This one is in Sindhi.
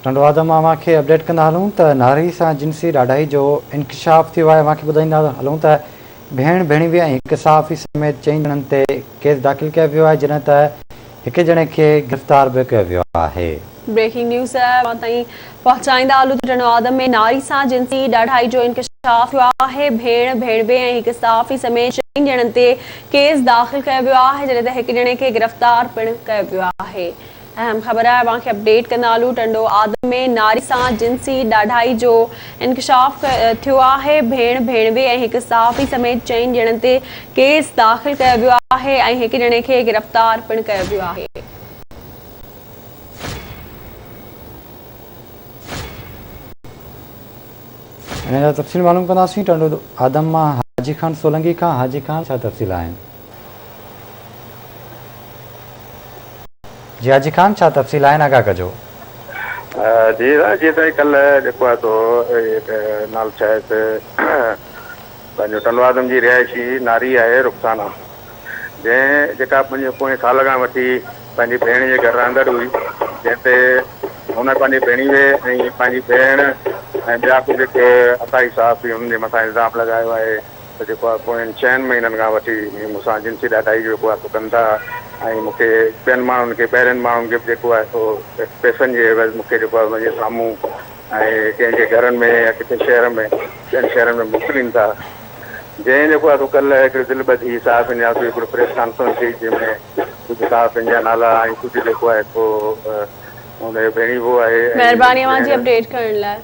ٽنڊو آدم مان اوهان کي اپڊيٽ ڪندا هلون ته ناري سان جنسي ڏاڍائي جو انڪشاف ٿيو آهي اوهان کي ٻڌائيندا هلون ته ڀيڻ ڀيڻيوي ۽ هڪ صحافي سميت چئن ڄڻن تي ڪيس داخل ڪيو ويو آهي جڏهن ته هڪ ڄڻي کي گرفتار به ڪيو ويو آهي. بريڪنگ نيوز اوهان تائين پهچائيندا هلون ته ٽنڊو آدم ۾ ناري سان جنسي ڏاڍائي جو انڪشاف ٿيو آهي ڀيڻ ڀيڻوي ۽ هڪ صحافي سميت چئن ڄڻن تي ڪيس داخل ڪيو ويو آهي جڏهن ته هڪ ڄڻي کي گرفتار پڻ ڪيو ويو آهي. اهم خبر آهي اوهان کي اپڊيٽ ڪندا هلون ٽنڊو آدم ۾ ناري سان جنسي ڏاڍائي جو انڪشاف ٿيو آهي ڀيڻ ڀيڻوي ۽ هڪ صحافي سميت چئن ڄڻن تي ڪيس داخل ڪيو ويو آهي ۽ هڪ ڄڻي کي گرفتار پڻ ڪيو ويو آهي. ان جا تفصيل معلوم ڪنداسين ٽنڊو آدم مان حاجي خان سولنگي کان حاجي خان ڇا تفصيل آهن. جي حاجي خان ڇا تفصيل آهن آگاهه ڪجو. جي سائين جي سائين ڪلهه جيڪو آهي سو نالو ڇا آهي پنهنجو ٽنڊوآدم جي رهائشي ناري آهي رخسانه جنهن جيڪا پنهنجي پوئين سال کان وٺي پنهنجي ڀيڻ جي گهر رهندڙ هئي جنهن تي هن پنهنجي ڀيڻيوي ۽ پنهنجي ڀيڻ ۽ ٻيا ڪجهه هڪ عطائي صحافي هنن جي مٿان الزام لڳايو آهي ته جيڪو آهي پوين چئن مهينن کان وٺي هي مون سان جنسي ڏاڍائي جيڪو آهي سو ڪن ٿا ۽ مون کي ٻين ماڻهن کي ٻاهرين ماڻهن کي به جيڪو آهي سو پئسن جي عيوض مون کي جيڪو آهي انهن جي سامهون ۽ ڪنهن جي گهرن ۾ يا ڪٿي شهر ۾ ٻين شهرن ۾ موڪلين ٿا جنهن جيڪو آهي سو ڪلهه هڪڙي دل ٻڌي صحافين جا هڪڙو پريس ڪانفرنس ٿي جنهن ۾ ڪجهه صحافين جا نالا ۽ ڪجهه جيڪو آهي سو ان جو ڀيڻيوو آهي ۽ مهرباني اوهان جي اپڊيٽ ڪرڻ لاء.